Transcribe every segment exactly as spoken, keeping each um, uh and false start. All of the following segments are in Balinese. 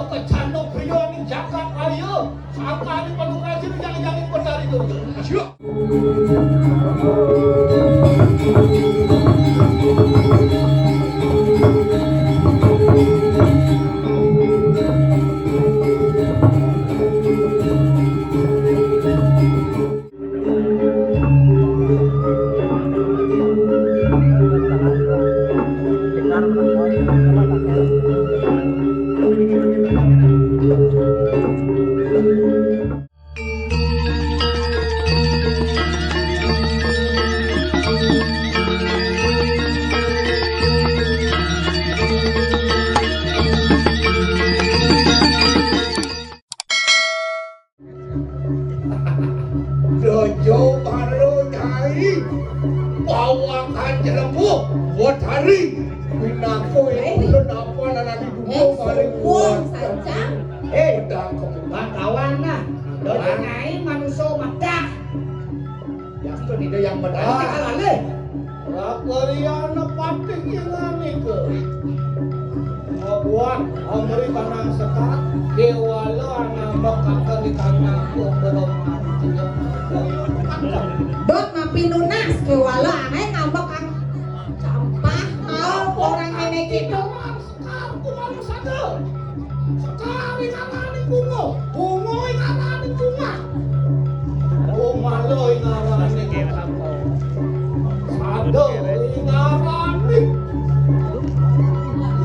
Kecano priya ning jagat raya, sangkaning panugraha sira jang-janging Betari Durga. Dojo baru nyai bawa kancil lembu buat hari. Pinako itu kenapa nana dibuka Eh, maring suwun buat. Sancang. Eh, udah kemudian kawan nah. Dojo nyai manusia madah. Yastu nida yang benar. Ah. Kalah leh. Rakyana patih inganika. Mabuat amri kanang sekar, kewala nambek akan di kanang belum mati. Dot mapi nunas kewala anae ngambek ang campah. Au orang nenek itu. Sekar kumaha sada. Sekar ing araning bunga, bunga ing araning bunga. Kumala ing araning sada ing araning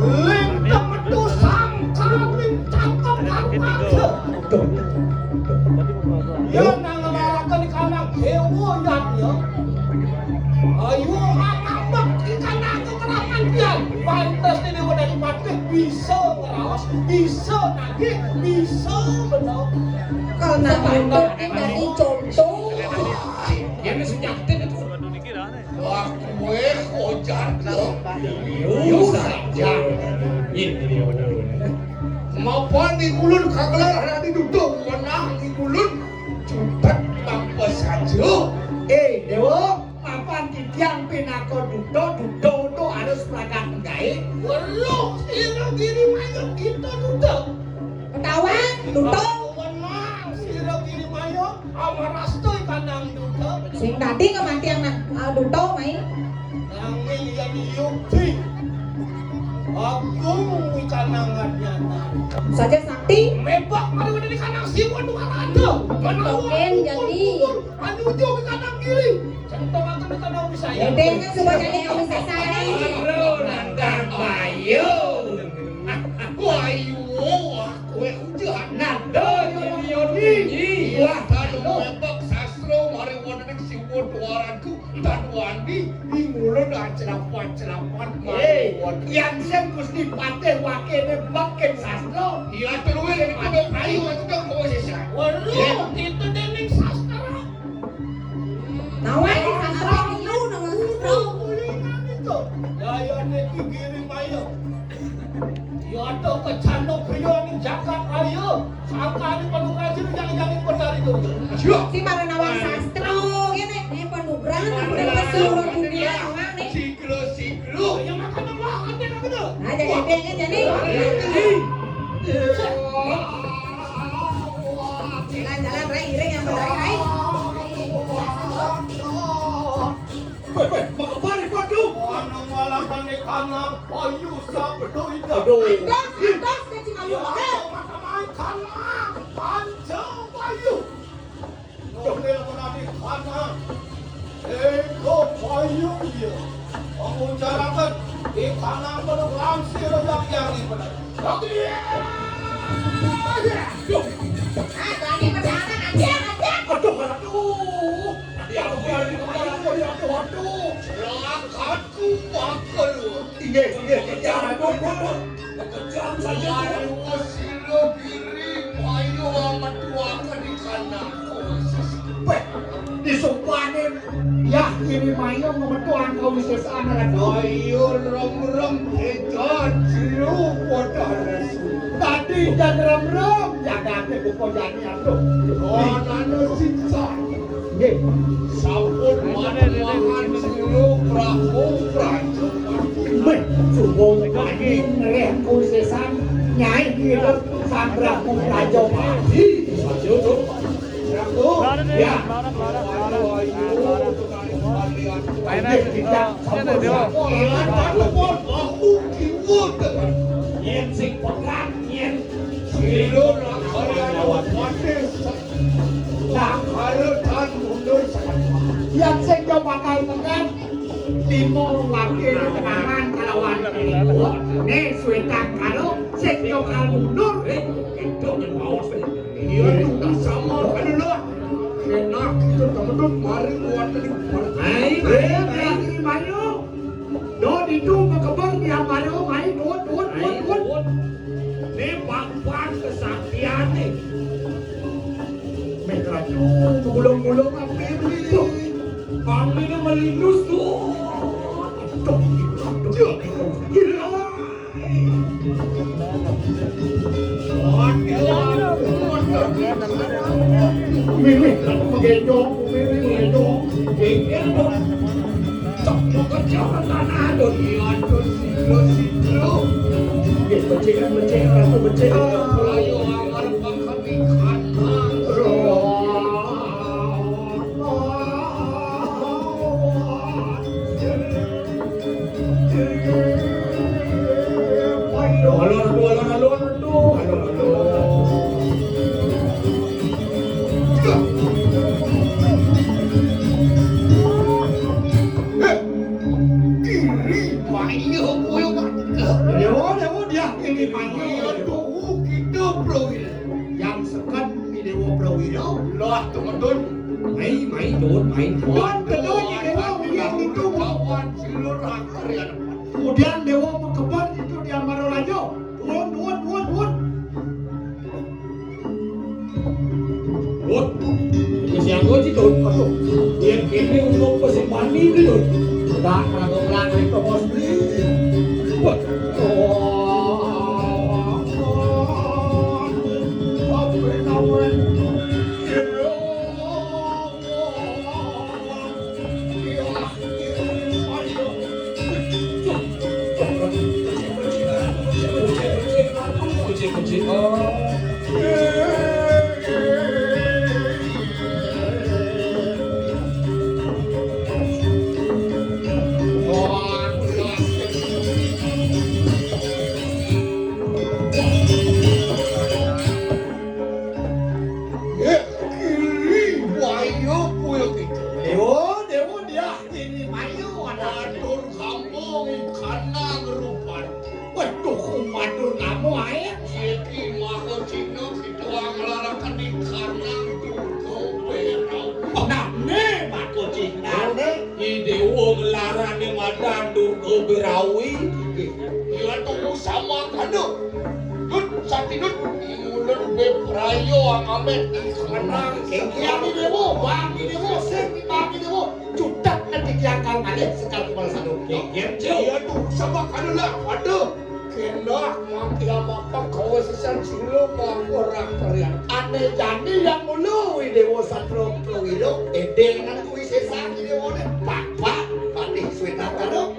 lintang metu sangkaning cangkem kang raja. Yen nang ngarahake ing kanang dewa yadnya. Ayo, ngambek ing kanang keterangan pian. Pantes dene Déwa Dadi Patih bisa ngraos, bisa nagih, bisa bener. Kalau nang nonton dadi contoh. Yen wis nyaten itu. Wah, kowe kojar kok. Yo saja. Mapan di kulun kagelar adi duduk menang di kulun. Cutet apa saja. Eh, Dewa, mapan titiang pinaka duta, duta to harus pragat gae. Weruh sira Giri Mayuk kita duta. Ketahuan, duta. Weruh sira Giri Mayuk, amarasta kanang duta. Sing dadi ngematiang nang, ah, duta, mai. Nanging yen yukti agung wikanang nyata. Saja sakti. Mebak mari wedi kanang siwa duka raja. Menawa Oke, jadi. Anuju wikanang kiri. Centongaken wikanang wisaya. Edeng kan suba jadi kami sesai. Bro, nandang bayu. Bayu, wah, kowe hujan. Nando, Yoni, Yoni. Wah, tanu mebak sastra mari wonten ing siwa duka raja. Tan wani ing ulun acelapan-acelapan. Eh, mawon. Yang sing Gusti Patih wakene makin sastra. Iya, terus yang Patih Rayu itu kan kowe sisa. Waduh, itu dening sastra. Nawa iki sastra. Apa itu nama sastra? Kulinan itu. Dayane Ki Giri Mayang. Yata kecana priya ning jagat raya, sangkaning panugraha sira jang-janging Betari Durga. Si para nawang sastra ngene, eh, panugrahan apa suruh dunia orang nih. Siglo, siglo. Ya, makanya wah, ate nak bener. Nah, jadi pengen jadi. Jalan-jalan, Rai, iring yang bener, Rai. Weh, weh, makabari padu. Ana malakane kanang bayu sabdo ida. Aduh. Atas, atas, kecil ayu. Ya, makane kanang panca bayu. Nggih menadi kanang. Eko bayu iya. Mengucarakan di kanang penuh langsir yang yang benar. Aduh. Ah, tadi berdarah, anjir, anjir. Aduh, aduh. Ya, aduh, aduh, aduh, aduh. Celakaku bakal. Inggih, inggih, inggih. Aduh, aduh. Kejam saja. Ayo, sira Giri, ayo, metuaken di kanang. Weh, disumpahne, ya, Giri Mayang metuang kawisesan, Ratu. Ayo, rem-rem, edan, jero, wadah, resu. Tadi jan rem-rem, jagate buka jani, aduh. Anane sisa. Nggih. Sampun matuakan jero, prahu, prajurit. Weh, sumpah, anjing, ngereh, kawisesan, Nyai, gitu. Prabu Rajapati. Prabu, ya. Ayo, ayo. Ayo, kita sama-sama. Aku kiwut. Yen sing pegat, yen sira lakare lawan mati. Lakare tan mundur. Yen sing bakal pegat, lima wakil tenangan kelawan kiwut. Ne suwetan karo sing bakal mundur. Itu yang mau. Iya, tuh, sama kan lho. Enak itu, teman-teman. Mari kuat tadi. Ayo, ayo, ayo, ayo. Dot itu makebang di Ambaro, mai, dot, dot, dot, dot. Ini bangkuan kesaktian nih. Meh, aduh, gulung-gulung apa ini? Tuh, kami ini melinus tuh. Tuh, tuh, tuh. Gila. Mimi, menggendong, Mimi, menggendong. Geger, Bos. Cok, cok, cok, tanah, aduh, iya, aduh, sidro, sidro. Nggih, becik, becik, Ratu, becik. Ayo, ayo, ayo, ayo, ayo. Alon, alon, alon, alon, alon. Heh, kiri, payo, koyo mati. Dewa, dewa, dia kiri, payo. Iya, tuh, kita, bro, ini. Yang seken, ini dewa, bro, ini. Lah, teman-teman. Mai, mai, Dun, mai, Dun. Dun, kedun, ini dewa, yang itu, bro. Lawan, silur, angker, ya. Kemudian dewa mengkebon itu di Ambaro Raja. Dun, dun, dun, dun. Dut, iki siang kowe iki, Dut. Aduh, yen kene ono apa sing mani iki, Dut? Enggak, ora kok mlaku to, Bos. Wah. Oh, oh, oh, oh, oh, oh, oh. Nggih, kiri wayo kuwi iki. Dewa, dewa, dia kiri wayo, ana atur kampung ikan nang rupan. Waduh, kumatur kamu ae. Iki mako Cina kita nglaraken ikan nang Durga Berau. Nah, ne mako Cina. Ide wong larane madan Durga Berawi. Iya, tunggu sama kanu. Dut, sati, Dut. Ulun bebrayo angamet di kanang. Wangi dewa, wangi dewa, sing wangi dewa. Cudak nanti kiangkal malih sekal kepala satu. Geger, Cil. Iya, tuh, sama kanu lah. Aduh. Kena mati apa-apa, kowe sesan silo mau orang kalian. Ane jani yang mulu, Dewa Satro Prawiro, edengan kuwi sesan, Dewa ne. Pak, Pak, Patih Swetagara.